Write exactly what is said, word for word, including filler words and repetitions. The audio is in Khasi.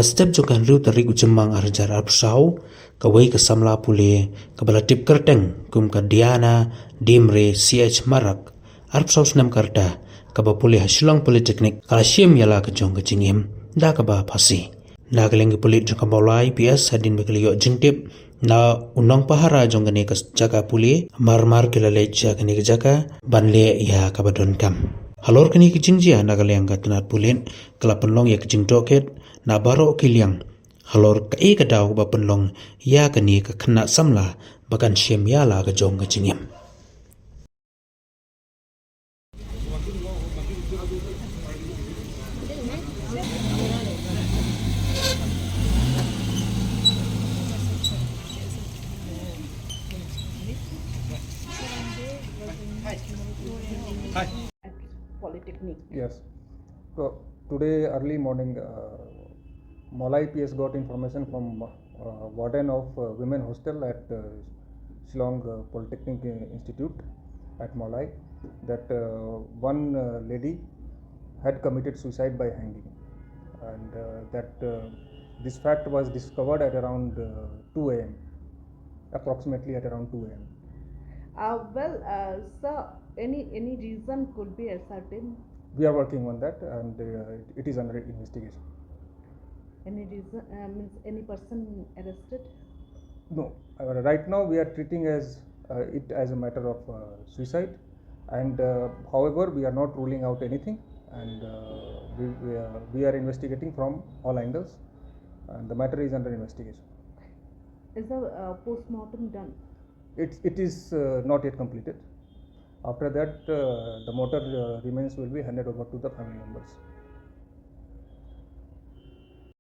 Step jong ka hynriew tarik u Jymmang ar hajar arphew saw, kawei ka samla pule kaba la tip kyrteng kum ka Diana Dimre C H Marak, arphew saw snem ka rta, kaba pule ha Shillong Polytechnic, ka la shim ïa la ka jong ka jingim da kaba phasi. Na ka liang ki pulit jong ka Mawlai P S, hadien ba ki la ïoh jingtip na u nongpahara jong kane ka jaka pule, mar mar ki la leit sha kane ka jaka ban leh ïa kaba donkam. Halor kane ka jingjia, na ka liang ka tnat pulit ka la pynlong ïa ka jingtohkit na baroh ki liang halor kaei ka daw ba pynlong ïa kane ka khynnah samla ba kan shim ïa la ka jong ka jingim. At Polytechnic. Yes. So today early morning, uh, Mawlai P S got information from, uh, warden of, uh, women hostel at, uh, Shillong, uh, Polytechnic Institute at Mawlai that, uh, one, uh, lady had committed suicide by hanging, and, uh, that, uh, this fact was discovered at around, uh, two a m, approximately at around two a m. Uh, well, uh, sir, any, any reason could be ascertained? We are working on that, and, uh, it, it is under investigation. Any reason, uh, means any person arrested? No. Uh, right now we are treating as, uh, it as a matter of, uh, suicide, and, uh, however, we are not ruling out anything, and, uh, we, we are, we are investigating from all angles, and the matter is under investigation. Is the, uh, postmortem done? It, it is, uh, not yet completed. After that, uh, the mortal, uh, remains will be handed over to the family members.